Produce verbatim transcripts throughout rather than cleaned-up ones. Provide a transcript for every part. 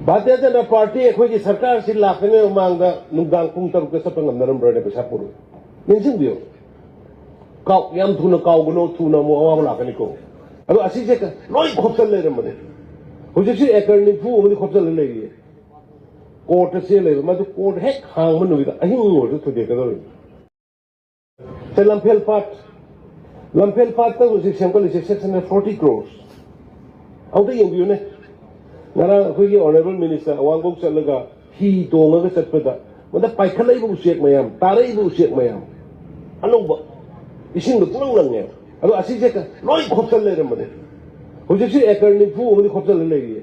Bharatiya Janata party ꯑꯩꯈꯣꯏꯒꯤ ꯁꯔꯀꯥꯔꯁꯤ ꯂꯥꯛꯇ꯭ꯔꯤꯉꯩ ꯃꯃꯥꯡꯗ ꯅꯨꯡꯗꯥꯡ ꯄꯨꯡ ꯇꯔꯨꯛꯇ ꯆꯠꯄ ꯉꯝꯅꯔꯝꯕ꯭ꯔꯅꯦ? ꯄꯩꯁꯥ ꯄꯨꯔꯨ, ꯅꯤꯡꯁꯤꯡꯕꯤꯌꯨ꯫ ꯀꯥꯎ ꯌꯥꯝ ꯊꯨꯅ ꯀꯥꯎꯒꯅꯨ, ꯊꯨꯅ ꯑꯃꯨꯛ ꯑꯋꯥꯕ ꯂꯥꯛꯀꯅꯤꯀꯣ꯫ ꯑꯗꯣ ꯑꯁꯤꯁꯦ ꯂꯣꯏ ꯈꯣꯞꯆꯜ ꯂꯩꯔꯝꯕꯅꯦ꯫ ꯍꯧꯖꯤꯛꯁꯨ ꯑꯦꯀꯔ ꯅꯤꯐꯨ ꯑꯃꯗꯤ ꯈꯣꯞꯆꯜꯂ ꯂꯩꯔꯤꯌꯦ꯫ ꯀꯣꯔꯠꯇ ꯆꯦꯜ ꯂꯩꯕ, ꯃꯗꯨ ꯀꯣꯔꯠ ꯍꯦꯛ ꯍꯥꯡꯕ ꯅꯨꯃꯤꯠꯇ ꯑꯍꯤꯡ ꯑꯣꯏꯔꯁꯨ ꯊꯨꯗꯦꯛꯀꯗꯧꯔꯤꯅꯤ꯫ ꯁꯦ, ꯂꯝꯐꯦꯜ ꯄꯥꯠ, ꯂꯝꯐꯦꯜ ꯄꯥꯠꯇ ꯍꯧꯖꯤꯛ ꯁꯦꯝꯒꯠꯂꯤꯁꯦ six hundred forty crores꯫ ꯑꯃꯨꯛꯇ ꯌꯦꯡꯕꯤꯌꯨꯅꯦ꯫ ꯉꯔꯥꯡ ꯑꯩꯈꯣꯏꯒꯤ ꯑꯣꯅꯔꯦꯕꯜ ꯃꯤꯅꯤꯁꯇꯔ ꯑꯋꯥꯡꯕꯣꯛ ꯆꯠꯂꯒ ꯍꯤ ꯇꯣꯡꯉꯒ ꯆꯠꯄꯗ ꯃꯗ ꯄꯥꯏꯈꯠꯂꯛꯏꯕ ꯎꯆꯦꯛ ꯃꯌꯥꯝ, ꯇꯥꯔꯛꯏꯕ ꯎꯆꯦꯛ ꯃꯌꯥꯝ, ꯑꯅꯧꯕ ꯏꯁꯤꯡꯗ ꯄꯨꯡꯂꯪ ꯂꯪꯉꯦ꯫ ꯑꯗꯣ ꯑꯁꯤꯁꯦ ꯂꯣꯏ ꯈꯣꯞꯆꯜ ꯂꯩꯔꯝꯕꯅꯦ꯫ ꯍꯧꯖꯤꯛꯁꯨ ꯑꯦꯀꯔ ꯅꯤꯐꯨ ꯑꯃꯗꯤ ꯈꯣꯞꯆꯜꯂ ꯂꯩꯔꯤꯌꯦ꯫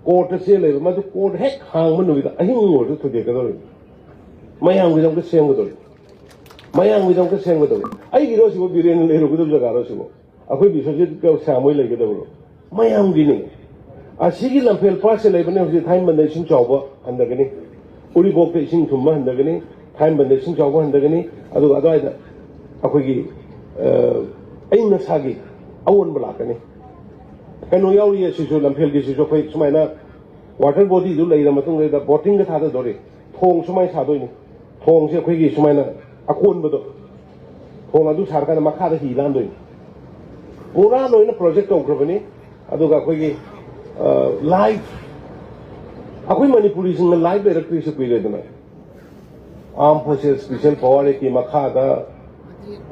ꯀꯣꯔꯠꯇ ꯆꯦꯜ ꯂꯩꯕ, ꯃꯗꯨ ꯀꯣꯔꯠ ꯍꯦꯛ ꯍꯥꯡꯕ ꯅꯨꯃꯤꯠꯇ ꯑꯍꯤꯡ ꯑꯣꯏꯔꯁꯨ ꯊꯨꯗꯦꯛꯀꯗꯧꯔꯤꯅꯤ꯫ ꯃꯌꯥꯝꯒꯤꯗꯃꯛꯇ ꯁꯦꯝꯒꯗꯧꯔꯤ꯫ ꯃꯌꯥꯝꯒꯤꯗꯃꯛꯇ ꯁꯦꯝꯒꯗꯧꯔꯤ꯫ ꯑꯩꯒꯤꯔꯣ ꯁꯤꯕꯨ, ꯕꯤꯔꯦꯟꯅ ꯂꯩꯔꯨꯒꯗꯕ ꯖꯒꯥꯔꯣ ꯁꯤꯕꯨ? ꯑꯩꯈꯣꯏ ꯕꯤꯁ꯭ꯋꯖꯤꯠꯀ ꯁ꯭ꯌꯥꯝ ꯍꯣꯏ ꯂꯩꯒꯗꯕꯔꯣ? ꯃꯌꯥꯝꯒꯤꯅꯤ꯫ ꯑꯁꯤꯒꯤ ꯂꯝꯐꯦꯜ ꯄꯥꯠꯁꯦ ꯂꯩꯕꯅꯦ ꯍꯧꯖꯤꯛ ꯊꯥꯏꯃꯟꯗ ꯏꯁꯤꯡ ꯆꯥꯎꯕ ꯍꯟꯊꯒꯅꯤ, ꯎꯔꯤꯄꯣꯛꯇ ꯏꯁꯤꯡ ꯊꯨꯝꯕ ꯍꯟꯊꯒꯅꯤ, ꯊꯥꯏꯃꯟꯗ ꯏꯁꯤꯡ ꯆꯥꯎꯕ ꯍꯟꯊꯒꯅꯤ, ꯑꯗꯨꯒ ꯑꯗꯨꯋꯥꯏꯗ ꯑꯩꯈꯣꯏꯒꯤ, ꯑ, ꯑꯏꯪ ꯑꯁꯥꯒꯤ ꯑꯑꯣꯟꯕ ꯂꯥꯛꯀꯅꯤ꯫ ꯀꯩꯅꯣ ꯌꯥꯎꯔꯤꯌꯦ ꯁꯤꯁꯨ, ꯂꯝꯐꯦꯜꯒꯤꯁꯤꯁꯨ ꯑꯩꯈꯣꯏ ꯁꯨꯃꯥꯏꯅ ꯋꯥꯇꯔ ꯕꯣꯗꯤꯗꯨ ꯂꯩꯔ ꯃꯇꯨꯡꯗ ꯕꯣꯇꯤꯡꯒ ꯊꯥꯗꯗꯣꯔꯤ꯫ ꯊꯣꯡ ꯁꯨꯃꯥꯏꯅ ꯁꯥꯗꯣꯏꯅꯤ꯫ ꯊꯣꯡꯁꯦ ꯑꯩꯈꯣꯏꯒꯤ ꯁꯨꯃꯥꯏꯅ ꯑꯀꯣꯟꯕꯗꯣ, ꯊꯣꯡ ꯑꯗꯨ ꯁꯥꯔꯀꯥꯟꯗ ꯃꯈꯥꯗ ꯍꯤ ꯂꯥꯟꯗꯣꯏꯅꯤ꯫ ꯄꯨꯔꯥ ꯂꯣꯏꯅ ꯄ꯭ꯔꯣꯖꯦꯛ ꯇꯧꯈ꯭ꯔꯕꯅꯤ꯫ ꯑꯗꯨꯒ ꯑꯩꯈꯣꯏꯒꯤ, ꯑ, ꯂꯥꯏꯐ, ꯑꯩꯈꯣꯏ ꯃꯅꯤꯄꯨꯔꯤꯁꯤꯡꯅ ꯂꯥꯏꯐ ꯂꯩꯔꯛꯇ꯭ꯔꯤꯁꯦ ꯀꯨꯏꯔꯦꯗꯅ꯫ ꯑꯥꯔꯝ ꯐꯣꯔꯁꯦꯁ ꯁ꯭ꯄꯤꯁꯦꯜ ꯄꯥꯋꯔ ꯑꯦꯛꯀꯤ ꯃꯈꯥꯗ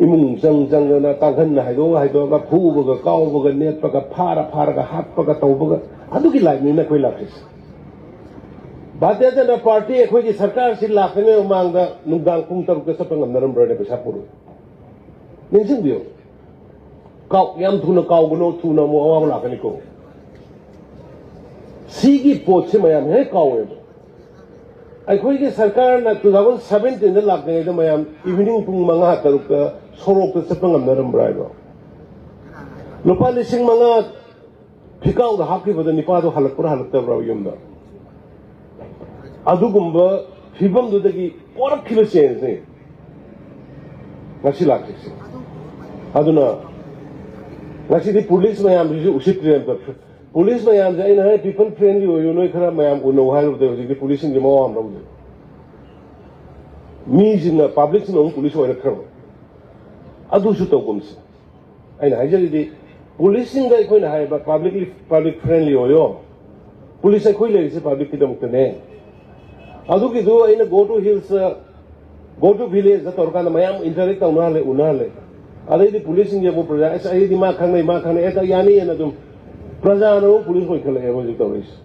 ꯏꯃꯨꯡ ꯆꯪ ꯆꯪꯗꯅ ꯀꯥꯡꯈꯟꯅ ꯍꯥꯏꯗꯣꯛꯑ ꯍꯥꯏꯗꯣꯛꯑꯒ, ꯐꯨꯕꯒ ꯀꯥꯎꯕꯒ ꯅꯦꯠꯄꯒ, ꯐꯥꯔ ꯐꯥꯔꯒ ꯍꯥꯠꯄꯒ ꯇꯧꯕꯒ, ꯑꯗꯨꯒꯤ ꯂꯥꯏꯐꯅꯤꯅ ꯑꯩꯈꯣꯏ ꯂꯥꯛꯈ꯭ꯔꯤꯁꯦ꯫ ꯚꯥꯔꯇꯤꯌ ꯖꯅꯇꯥ ꯄꯥꯔꯇꯤ ꯑꯩꯈꯣꯏꯒꯤ ꯁꯔꯀꯥꯔꯁꯤ ꯂꯥꯛꯇ꯭ꯔꯤꯉꯩ ꯃꯃꯥꯡꯗ ꯅꯨꯡꯗꯥꯡ ꯄꯨꯡ ꯇꯔꯨꯛꯇ ꯆꯠꯄ ꯉꯝꯅꯔꯝꯕ꯭ꯔꯅꯦ? ꯄꯩꯁꯥ ꯄꯨꯔꯨ, ꯅꯤꯡꯁꯤꯡꯕꯤꯌꯨ꯫ ꯀꯥꯎ ꯌꯥꯝ ꯊꯨꯅ ꯀꯥꯎꯒꯅꯨ, ꯊꯨꯅ ꯑꯃꯨꯛ ꯑꯋꯥꯕ ꯂꯥꯛꯀꯅꯤꯀꯣ꯫ ꯁꯤꯒꯤ ꯄꯣꯠꯁꯤ ꯃꯌꯥꯝ ꯍꯦꯛ ꯀꯥꯎꯋꯦꯕ꯫ ꯑꯩꯈꯣꯏꯒꯤ ꯁꯔꯀꯥꯔꯅ two thousand seventeenꯗ ꯂꯥꯛꯇ꯭ꯔꯤꯉꯩꯗ ꯃꯌꯥꯝ ꯏꯚꯤꯅꯤꯡ ꯄꯨꯡ ꯃꯉꯥ ꯇꯔꯨꯛꯇ ꯁꯣꯔꯣꯛꯇ ꯆꯠꯄ ꯉꯝꯅꯔꯝꯕ꯭ꯔꯥ ꯍꯥꯏꯕ? ꯂꯨꯄꯥ ꯂꯤꯁꯤꯡ ꯃꯉꯥ ꯐꯤꯀꯥꯎꯗ ꯍꯥꯞꯈꯤꯕꯗ ꯅꯤꯄꯥꯗꯣ ꯍꯜꯂꯛꯄ꯭ꯔꯥ ꯍꯜꯂꯛꯇꯕ꯭ꯔꯥ ꯌꯨꯝꯗ? ꯑꯗꯨꯒꯨꯝꯕ ꯐꯤꯕꯝꯗꯨꯗꯒꯤ ꯄꯣꯔꯛꯈꯤꯕ ꯆꯦꯟꯖꯅꯤ ꯉꯁꯤ ꯂꯥꯛꯈꯤꯕꯁꯦ꯫ ꯑꯗꯨꯅ ꯉꯁꯤꯗꯤ ꯄꯨꯂꯤꯁ ꯃꯌꯥꯝꯁꯤꯁꯨ ꯎꯁꯤꯠꯇ꯭ꯔꯦ ꯑꯝꯇ꯫ ꯄꯨꯂꯤꯁ ꯃꯌꯥꯝꯁꯦ ꯑꯩꯅ ꯍꯥꯏ ꯄꯤꯄꯜ ꯐ꯭ꯔꯦꯟꯂꯤ ꯑꯣꯏꯌꯨ, ꯅꯣꯏ ꯈꯔ ꯃꯌꯥꯝ ꯎꯅꯧ ꯍꯥꯏꯔꯨꯕꯗ ꯍꯧꯖꯤꯛꯇꯤ ꯄꯨꯂꯤꯁꯁꯤꯡꯁꯦ ꯃꯋꯥ ꯑꯃ ꯂꯧꯗꯦ꯫ ꯃꯤꯁꯤꯡꯅ, ꯄꯕ꯭ꯂꯤꯛꯁꯤꯡꯅ ꯑꯃꯨꯛ ꯄꯨꯂꯤꯁ ꯑꯣꯏꯔꯛꯈ꯭ꯔꯕ꯫ ꯑꯗꯨꯁꯨ ꯇꯧꯒꯨꯝꯁꯦ꯫ ꯑꯩꯅ ꯍꯥꯏꯖꯔꯤꯗꯤ, ꯄꯨꯂꯤꯁꯁꯤꯡꯗ ꯑꯩꯈꯣꯏꯅ ꯍꯥꯏꯕ ꯄꯕ꯭ꯂꯤꯛꯂꯤ, ꯄꯕ꯭ꯂꯤꯛ ꯐ꯭ꯔꯦꯟꯂꯤ ꯑꯣꯏꯌꯣ꯫ ꯄꯨꯂꯤꯁ ꯑꯩꯈꯣꯏ ꯂꯩꯔꯤꯁꯦ ꯄꯕ꯭ꯂꯤꯛꯀꯤꯗꯃꯛꯇꯅꯦ꯫ ꯑꯗꯨꯒꯤꯗꯨ ꯑꯩꯅ go to hills, go to village ꯇꯧꯔꯀꯥꯟꯗ ꯃꯌꯥꯝ ꯏꯟꯇꯔꯦꯛ ꯇꯧꯅꯍꯜꯂꯦ, ꯎꯅꯍꯜꯂꯦ꯫ ꯑꯗꯩꯗꯤ ꯄꯨꯂꯤꯁꯁꯤꯡꯁꯦ ꯑꯃꯨꯛ ꯄ꯭ꯔꯖꯥ, "ꯑꯁ, ꯑꯩꯗꯤ ꯃꯥ ꯈꯪꯅꯩ, ꯃꯥ ꯈꯪꯅꯩ, ꯑꯦ, ꯌꯥꯅꯤꯅ" ꯑꯗꯨꯝ ꯄ꯭ꯔꯖꯥꯅ ꯑꯃꯨꯛ ꯄꯨꯂꯤꯁ ꯑꯣꯏꯈꯠꯂꯛꯑꯦꯕ ꯍꯧꯖꯤꯛ ꯇꯧꯔꯤꯁꯦ꯫